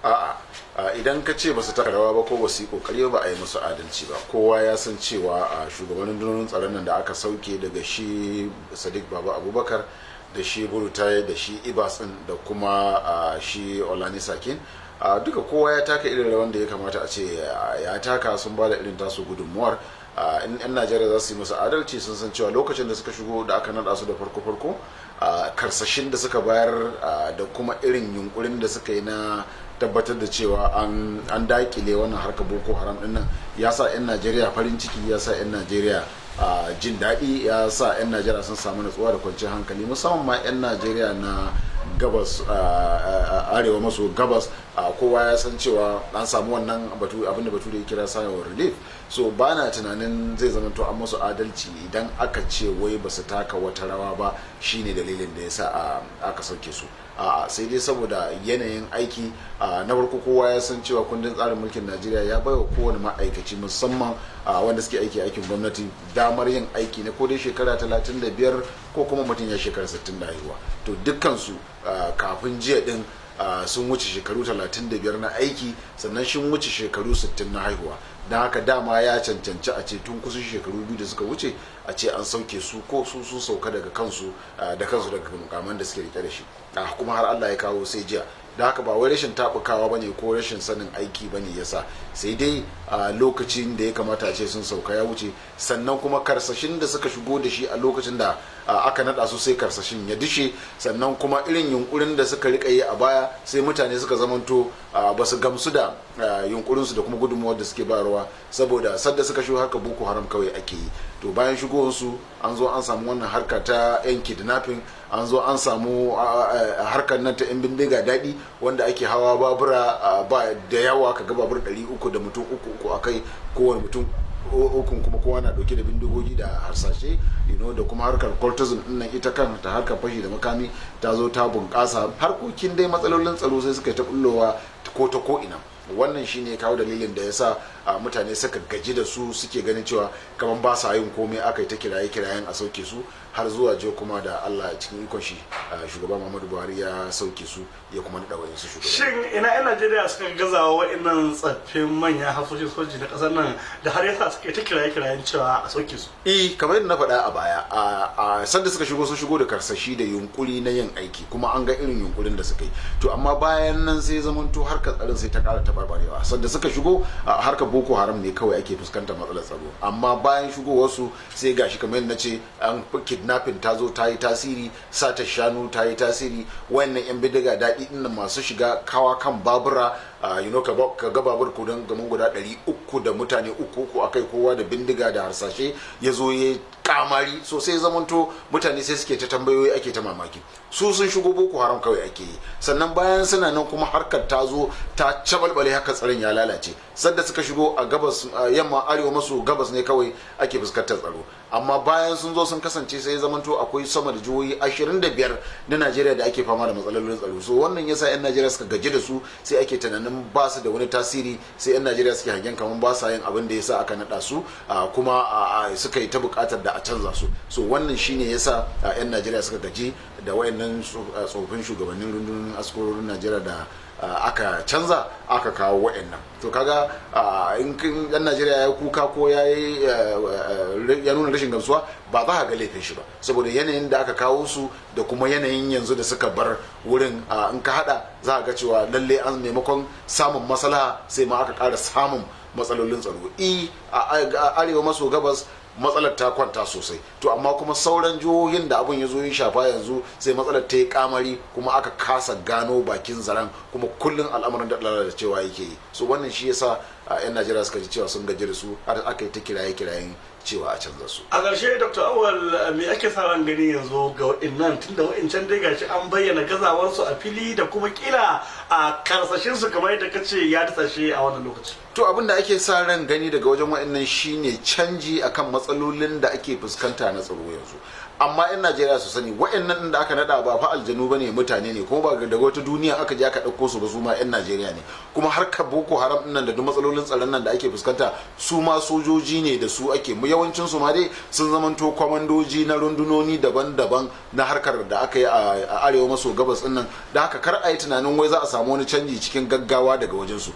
A'a, idan ka ce ba su taka rawa ba ko ba su yi kokari ba, a yi musu adalci ba. Kowa ya san cewa a shugabannin rundunonin tsaron nan da aka sauke, daga shi Sadiq Baba Abubakar da shi Burutai da shi Ibas din da kuma shi Olonisakin, duka kowa ya taka irin rawan da ya kamata a ce ya taka. Sun ba da irin tasu gudunmuwar. In 'yan Najeriya za su yi musu adalci, sun san cewa lokacin da suka shigo, da aka naɗa su da farko farko, karsashin da suka bayar da kuma irin yunkurin da suka yi na tabbatar da cewa an dakile wannan harkar Boko Haram din nan, ya sa 'yan Najeriya farin ciki, ya sa 'yan Najeriya jin daɗi, ya sa 'yan Najeriya sun samu natsuwa da kwanciyar hankali, musamman ma 'yan Najeriya na gabas, arewa maso gabas. Kowa ya san cewa an samu wannan batu, abinda bature ya kira sigh of relief. So ba na tunanin zai zama to an musu adalci idan aka ce wai ba su taka wata rawa ba shine dalilin da ya sa aka sauke su. A sai dai saboda yanayin aiki. Na farko, kowa ya san cewa kundin tsarin mulkin Najeriya ya baiwa kowane ma'aikaci, musamman wanda suke aiki aikin gwamnati, damar yin aiki na ko dai shekara 35 ko kuma mutum ya shekara 60 da haihuwa. To dukkansu kafin jiya din sun wuce shekaru 35 na aiki, sannan sun wuce shekaru 60 na haihuwa. Don haka dama ya cancanci a ce tun kusan shekaru 2 da suka wuce a ce an sauke su, ko su sun sauka daga kansu da kansu daga mukaman da suke rike da shi, kuma har Allah ya kawo sai jiya. Da haka ba wai rashin tabukawa bane ko rashin sanin aiki bane yasa, sai dai a lokacin da ya kamata a ce sun sauka ya wuce. Sannan kuma karsashin da suka shigo da shi a lokacin da aka nada su, sai karsashin ya dishe. Sannan kuma irin yunkurin da suka rika yi a baya, sai mutane suka zamanto ba su gamsu da yunkurinsu da kuma gudunmuwar da suke bayarwa, saboda sadda suka shigo, harkar Boko Haram kawai ake yi. To bayan shigowarsu, an zo an samu wannan harka ta yan kidnapping, an zo an samu harkar nan ta yan bindiga daɗi, wanda ake hawa babura ba da yawa, ka ga babur 300 da mutum uku uku a kai, kowane mutum ukun kuma kowa na dauke da bindigogi da harsashe, da kuma harkar cultism din nan, ita kan ta harkar fashi da makami ta zo ta bunƙasa. Harkokin dai matsalolin tsaro sai suka yi ta bullowa ko ta ko ina. Wannan shine kawo dalilin da yasa mutane suka gaji da su, suke ganin cewa kamar ba sa yin komai. Aka yi ta kiraye kirayen a sauke su, har zuwa je kuma da Allah cikin ikon shi shugaba Muhammadu Buhari ya sauke su, ya kuma naɗa wayansu shugaba. Shin ina 'yan Najeriya suka gazawa wa'annan tsaffin manyan hafsoshin soji na ƙasar nan da har yasa suka ta kiraye kirayen cewa a sauke su? Eh, kamar yadda na faɗa a baya, a sanda suka shigo, sun shigo da karsashi da yunkuri na yin aiki, kuma an ga irin yunkurin da suka yi. To amma bayan nan sai zamanto harkar tsaron sai ta ƙara tabarbarewa. Sanda suka shigo, harkar Boko Haram ne kawai ake fuskantar matsalar tsaro, amma bayan shigowarsu sai gashi, kamar yadda na ce, an kidnapping ta zo ta yi tasiri, sata shanu ta yi tasiri, wayannan yan bindiga daɗi ɗin masu shiga kawa kan babura, ka ga babur kudan gaman guda 300 da mutane uku uku akai, kowa da bindiga da harsashe, ya zo ya kamari. So sai zamanto mutane sai suke ta tambayoyi, ake ta mamaki. Su sun shigo, Boko Haram kawai ake yi. Sannan bayan suna nan kuma harkar ta zo ta cabalbale, haka tsaron ya lalace. Sadda suka shigo, a gabas, yamma, arewa maso gabas ne kawai ake fuskantar tsaro, amma bayan sun zo sun kasance, sai zamanto akwai sama da jihohi 25 na Najeriya da ake fama da matsalolin tsaro. So wannan yasa 'yan Najeriya suka gaji da su, sai ake tunanin ba su da wani tasiri, sai 'yan Najeriya suke hangen kamar ba sa yin abin da yasa aka naɗa su, kuma suka yi ta buƙatar da a canza su. So wannan shine yasa 'yan Najeriya suka gaji da wayannan tsofaffin shugabannin rundunonin askororin Najeriya da aka canza aka kawo wa'annan. To kaga in dan Najeriya ya kuka ko ya nuna rashin gamsuwa, ba za ka ga laifin shi ba, saboda yanayin da aka kawo su da kuma yanayin yanzu da suka bar wurin, in ka hada za ka ga cewa lalle an maimakon samun maslaha, sai ma aka ƙara samun matsalolin tsaro. A arewa maso gabas matsalar ta kwanta sosai, to amma kuma sauran jihohin da abun ya zo ya shafa yanzu, sai matsalar ta yi kamari, kuma aka kasa gano bakin zaren, kuma kullum al'amuran da cewa yake yi. So wannan shi yasa 'yan Najeriya suka ji cewa sun gaji da su, har aka yi ta kiraye kirayen cewa a canza su. A ƙarshe, Dr. Awal, me ake sa ran gani yanzu ga wa'innan, tunda wa'incan dai gashi an bayyana gazawarsu a fili da kuma kila a karsashin su, kamar yadda kace ya dasashe a wannan lokaci? To abin da ake sa ran gani daga wajen wa'annan shine canji akan matsalolin da ake fuskanta na tsaro yanzu. Amma 'yan Najeriya su sani, wa'annan din da aka nada ba fa aljanu bane, mutane ne, kuma ba daga wata duniya aka je aka ɗauko su ba, su ma 'yan Najeriya ne. Kuma harkar Boko Haram din nan da duk matsalolin tsaron nan da ake fuskanta, su ma sojoji ne da su ake mu, yawancin su ma dai sun zamanto kwamandoji na rundunoni daban-daban na harkar da aka yi a arewa maso gabas din nan. Da haka kar a yi tunanin wai za a samu wani canji cikin gaggawa daga wajen su.